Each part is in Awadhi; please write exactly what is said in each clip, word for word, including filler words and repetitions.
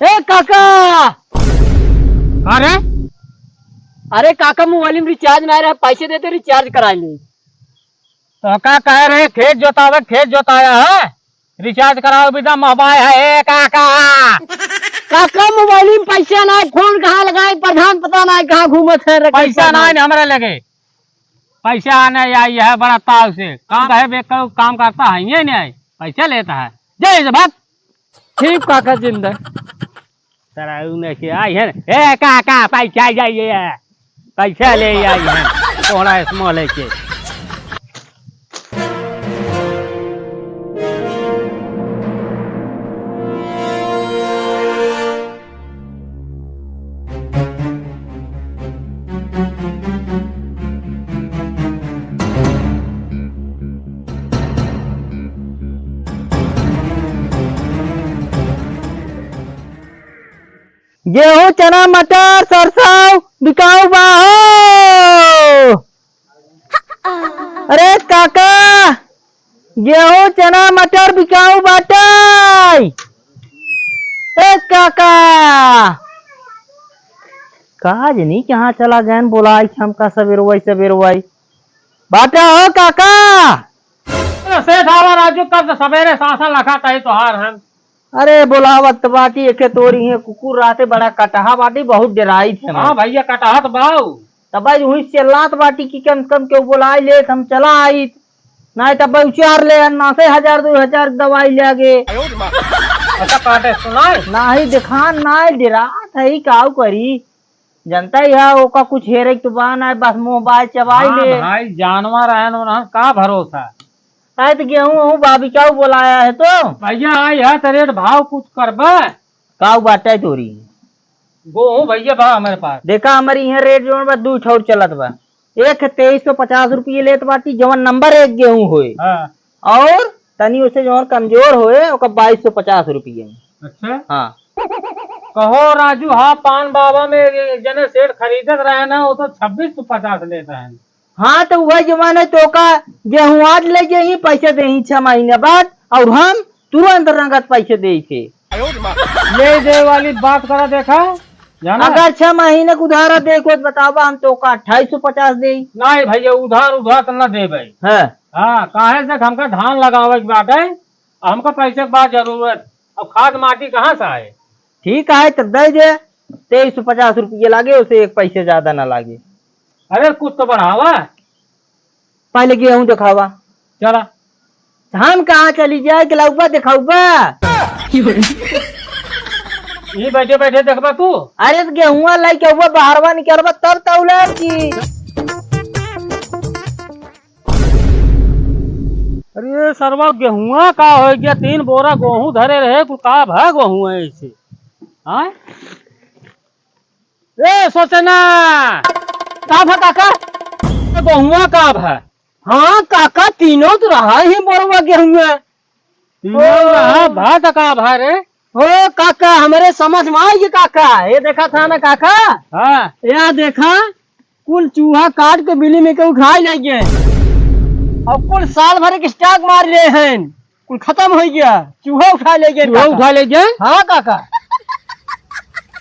ए काका! का रे? अरे काका, मोबाइल में रिचार्ज नाहीं रहा, पैसे देते रिचार्ज कराइ ली। तो का कहे रहे, खेत जोतावे, खेत जोताया है, रिचार्ज कराओ बिना मोबाइल है, ए काका। काका, मोबाइल में पैसा नाहीं, फोन कहाँ लगाए, प्रधान पता नाहीं कहाँ घूमत है रे, पैसा नाहीं। नाहीं हमरा लगे। पैसा आने आई है बड़ा ताव से। काम है, बेकार काम करता है, ये नहीं, पैसा लेता है। जय जय भाग। ठीक काका, जिंदा। सराऊ में के आई है। ए काका, पैसा जाइए, पैसा ले आई है। कोड़ा small है के। गेहूं, चना, मटर, सरसों बिकाऊ बा हो। अरे काका, गेहूं, चना, मटर बिकाऊ बाटे। ए काका, का जनी कहाँ चला गएन, बोलाई हमका सबेरवाई सबेरवाई। बाटा हो काका। अरे सेठ आवा राजू, कब से सबेरे सासन लखा तही तोहार हन। अरे बोलावत बाटी, एके तोरी है कुकुर रहते बड़ा कटहा बाटी, बहुत डेराई थे। हाँ भैया, कटहा तो बाऊ। तब भाई वहीं चिल्लात बाटी कि कम से कम केहू बोलाई ले, हम चला आई। नाहीं तब भाई उचार ले, ना से हजार दो हजार दवाई ले आगे। अच्छा काटे सुनाए। नाहीं दिखान, नाहीं डेरात है, काऊ करी। जनता ही है, ओका कुछ हेरे के तो बा ना, बस मुंह बाय चबाई हाँ ले। भाई, जानवर आयन उन्हन का भरोसा। आए तो गेहूं वहूं बा बिकाऊ बोलाया है तो। भैया, आई है तो रेट भाव कुछ करबे। काऊ बाटे तोरी? गेहूं भैया बा हमारे पास। देखा, हमारी यहाँ रेट जौन बा, दू ठौर चलत बा। एक तेईस सौ पचास रुपये लेत बाटी, जवन नंबर एक गेहूं होए। हाँ। और तनी उसे जवन कमजोर होए, ओका बाईस सौ पचास रुपये। अच्छा। हाँ। कहो राजू, हाँ, पान बाबा में एक जने सेठ खरीदत रहे ना, वो तो छब्बीस सौ पचास लेत रहे। हाँ, तो वह जमाने तो का गेहूं आज ले जाई, पैसे देही छह महीने बाद, और हम तुरंत रंगत पैसे देई थे। ले दे वाली बात करा, देखा, जाना? अगर छह महीने के उधारा दे को बतावा, हम तो का अट्ठाईस सौ पचास देई। नहीं भैया, उधार, उधार तो ना देबे। हाँ। हाँ, काहे से हमका धान लगावे के बाटे, हमका पैसे के बात जरूरत। अब खाद माटी कहाँ से आए? ठीक है, तो दे दे, तेईस सौ पचास रुपये लागे, उसे एक पैसे ज्यादा ना लागे। अरे कुछ तो बढ़ावा। पहले गेहूं दिखावा। चला। धान कहाँ चली जाए कि लौबा दिखाऊबा? ये बैठे बैठे देखबा तू। अरे तो गेहुआ लाई के हुआ बाहरवा निकलबा तब तौला की। अरे सरवा, गेहुआ का हो गया? तीन बोरा गेहूं धरे रहे, कुल का भा गेहूं है ऐसे? हाँ? ए सोचना, का भा काका? गेहुआ का भा? हाँ काका, तीनों तो रहा ही बोरवा गेहुआ। तीनों ओ। रहा भा तो का भा रे? ओ काका, हमरे समझ में आई काका, ये देखा था ना काका? हाँ। या देखा, कुल चूहा काट के बिल्ली में के उठाए ले गए। और कुल साल भर के स्टॉक मार ले हैं, कुल खत्म हो गया, चूहा उठा ले गए चूहा काका। उठा ले गए? हाँ काका।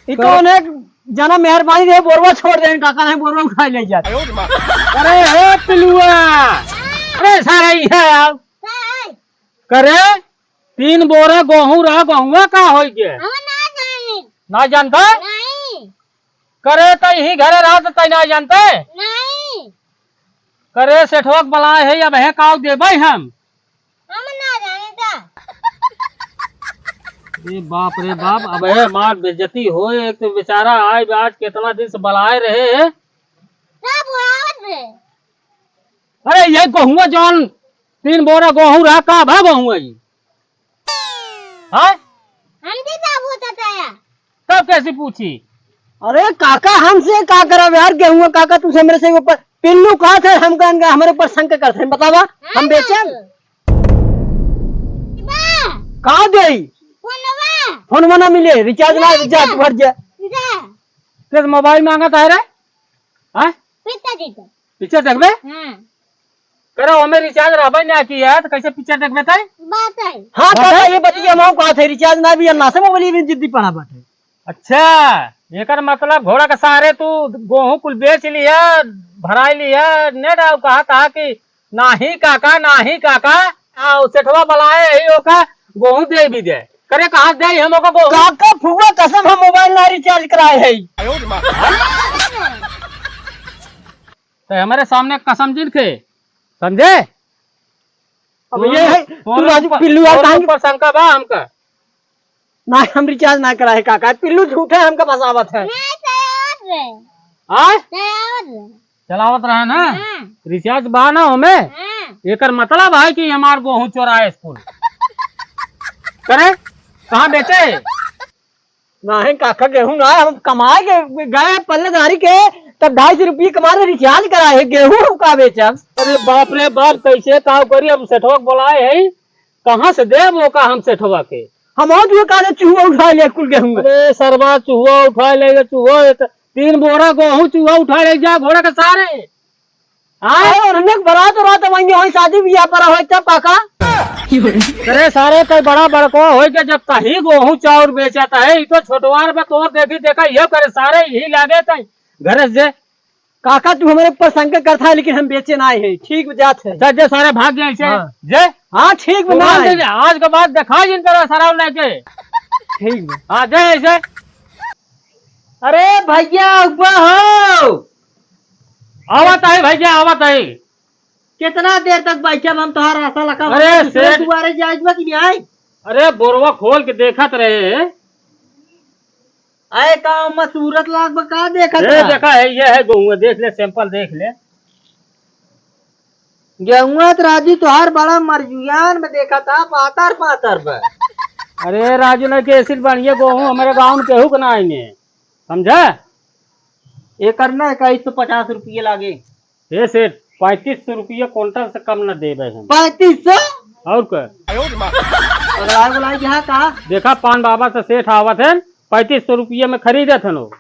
ये तो तो उन्हें जना मेहरबानी रहे, बोरवा छोड़ दें काका, नहीं बोरवा उठा ले जाते। अरे हे पिलुआ, अरे सारा ये आओ। करे, तीन बोरा गेहूं रहा, गेहुआ का होई गया? हम ना जानी। ना जानता? नहीं। करे, तो यही घरे रहा, तो तै ना जानते? नहीं। करे, सेठवा के बलाए है, अब है काव देबै हम? हम ना जानी तो। ए बाप रे बाप, अब है मार बेइज्जती हो, एक तो बेचारा आए, आज कितना दिन से बलाए रहे हैं। सब बुलावत रहे। अरे, ये गेहुआ जौन तीन बोरा गेहूं रहा, का भा गेहुआ ई? हाँ? हमसे का पूछत है? तब कैसे पूछी? अरे काका, हमसे का करब यार, गेहुआ काका, तू हमरे से ऊपर पिल्लू का थे, हम कहन का हमरे ऊपर शंका करते हैं, बतावा, हम हाँ, बेचन? बा। का देई? फोनवा। फोनवा ना मिले, रिचार्ज ना, नहीं रिचार्ज तो। भर जा। जा। तेरे मोबाइल मांगा था रे? हाँ? पिक्चर देखबे। पिक्चर देखबे? हाँ। करो, हमें रिचार्ज रहबे ना किया, तो कैसे पिक्चर देखबे तै? बात है। हाँ, बात काका, है? ये बतिया हम कहत है, रिचार्ज ना भी अन्ना से मोबाइल में जिद्दी पड़ा बाटे। अच्छा, एकर मतलब घोड़ा के सारे तू गोहूँ कुल बेच लिया, भराई लिया, ने डाउ कहा था कि नाही काका, नाही काका। आ, सेठवा बुलाए ही ओका गोहूँ दे भी दे। करे कहाँ दे हम ओका गोहूँ? काका फुआ कसम हम मोबाइल ना रिचार्ज कराए है। तो हमारे सामने कसम जिन खे, समझे? अब तोरे ये ऊपर, तू तोरे राजू ऊपर, पिल्लू यार तोरे कहाँ ऊपर शंका बा हमका। ना, हम रिचार्ज ना कराए काका, पिल्लू झूठे हमका फंसावत है। नहीं, चलावत रहे। आय? चलावत रहे। चलावत रहे ना? हाँ। रिचार्ज बा ना हमें? हाँ। एकर मतलब है कि हमार गोहूँ चोराए स्कूल। करे? कहाँ बेचे? नहीं काका, गेहूँ ना, हम कमाए के गए पल्लेदारी के, तब ढाई सौ रुपये कमा रहे, रिचार्ज कराए है, गेहूँ हम का बेचब? अरे बाप रे बाप, कैसे का करी? अब सेठवा के बुलाए है, कहाँ से देब ओका हम सेठवा के? हम और जो काले चूहा उठा ले कुल गेहूँ। अरे सरवा, चूहा उठा ले, चूहा, तीन बोरा गोहूँ चूहा उठा ले जा, घोड़ा के सारे। हाँ? अरे, और हमने बरात, रात वहीं होई, शादी ब्याह पर होई, तब काका। अरे सारे, कई बड़ा बड़को होई के जब कहीं गोहूँ चाउर बेचत है, ई तो छोटवार बा तोर देखी देखा, ये करे सारे यही लागे तई घरे से। काका, तू हमारे ऊपर शंका करता है, लेकिन हम बेचे ना है, ठीक जात है। अच्छा, जे सारे भाग जाए ऐसे, हाँ। जे हाँ, ठीक बा, तू ना भाग है। जा, आज के बाद देखा जिन तरह सराव लेके। ठीक बा। हाँ, जे ऐसे। अरे भैया, उबा हो। आवत है भैया, आवत है। कितना देर तक बैठब हम तोहार आशा लगा? अरे सेठ। दुआरे जाइब कि नहीं आई? अरे बोरवा खोल के देखत रहे। अरे का ओमा सूरत लाग बा, का देखत ए, बा? देखा है, ये है गेहूं, देख ले, सैंपल देख ले। गेहुआ तो राजू तोहार बड़ा मरजुआन में देखा था, पातर पातर बा। अरे राजू, नहीं के एसिड बढ़िया गेहूं हमारे गांव में केहू के ना आईने, समझा? एकर ना इक्कीस सौ पचास रुपये लागे। ए सेठ, पैंतीस सौ रुपये क्विंटल से कम न देबे हम। पैंतीस सौ? और का? अगला बुलाई क्या का? देखा, पान बाबा से सेठ आवत है, पैंतीस सौ रुपये में खरीदत है नो।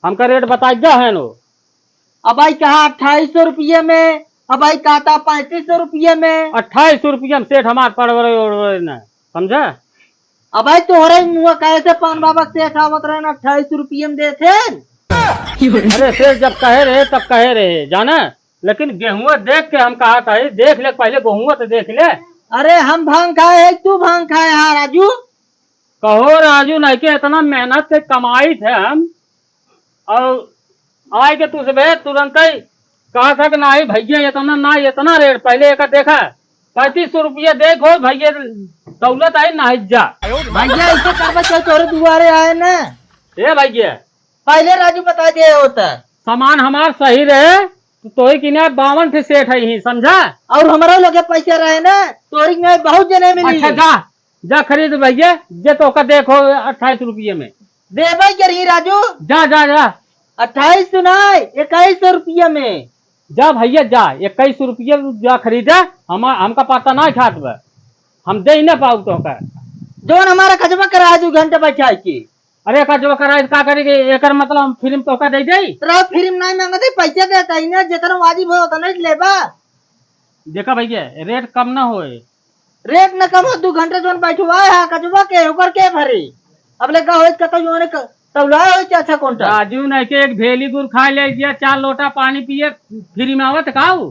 हमका रेट बताई जा है नो। अब भाई कहा अट्ठाईस सौ रुपये में, अब भाई कहता पैंतीस सौ रुपये में। अट्ठाईस सौ रुपये में सेठ हमार पड़वरे ओड़वरे न, समझा? अब भाई तोहरे मुँह कैसे पान बाबा सेठ आवत रहे ना, अट्ठाईस सौ रुपये में देते। अरे सेठ जब कहे रहे तब कहे रहे, जाना, लेकिन गेहुआ देख के हम कहा था, देख ले पहले, गेहुआ तो देख ले। अरे हम भांग खाए है, तू भांग खाए है राजू? कहो राजू, नहीं के इतना मेहनत से कमाई थे हम, और आए के तू सुबह तुरंत ही कहा था कि नहीं भैया, इतना ना, इतना रेट, पहले एक देखा, पैंतीस सौ रुपया देखो भैया, दौलत आई ना जा। भैया, ऐसे करबा चल, तोरे दुआरे आए ना। ए भैया, पहले राजू बता दे होता। सामान हमार सही रहे, तो तोही किने बावन ठे सेठ है ही, समझा? और हमारा लगे पैसा रहे ना, तोरी में बहुत जने मिली। अच्छा, जा, जा खरीद भैया, जे तोका देखो अट्ठाईस रुपये में। देबे के रही राजू। जा, जा, जा। अट्ठाईस सौ ना, इक्कीस सौ रुपये में। जा भैया, जा, इक्कीस सौ रुपये जा खरीदा, हम, हमका पता ना खात बा, हम दे ही ना पाऊ तोका। जौन हमारा कजबा करा है, दू घंटा बैठा के। अरे, कजबा करा है, का करेंगे? एकर मतलब हम फिल्म तोका दे दे? तोरा फिल्म नहीं मांगते, पैसे देता ही ना, जितना वाजिब हो उतना ही लेबा। देखा भैया, रेट कम ना होए। रेट न कम हो, दू घंटा जौन बैठवाए हा कजबा के, ओकर के भरी? अब ले का होई, कतौ जौन क-, तौलाए होई चार छह कुंटल। राजू नहीं के एक भेली गुड़ खा ले, दिया चार लोटा पानी पिए, फ्री में आवत काऊ?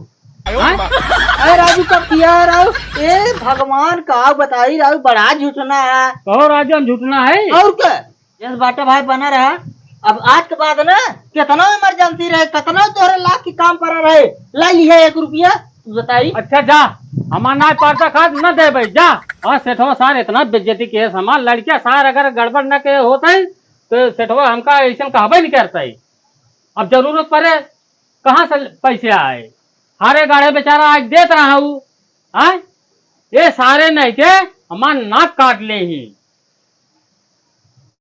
हाँ? अरे राजू कब पिया राव? ए भगवान का बताई राव, बड़ा झूठना है। कहो राजू हम झूठना है? और क्या? यस बाटा भाई बना रहा। अब आज के बाद ना, कितना इमरजेंसी रहे, कितना तोहरे लाख के काम पड़ा रहे, ला लिहे एक रुपया, तू बताई। अच्छा जा, हमार ना पड़ता खात न दे भाई, जा। और सेठवा सार इतना बेइज्जती के हमार लड़किया सार अगर गड़बड़ न के होता है, तो सेठवा हमका ऐसन कहबे नहीं करता है। अब जरूरत पड़े, कहाँ से पैसे आए? हारे गाड़े बेचारा आज देत रहा हूँ, हाँ? ये सारे नहीं के हमार नाक काट ले ही।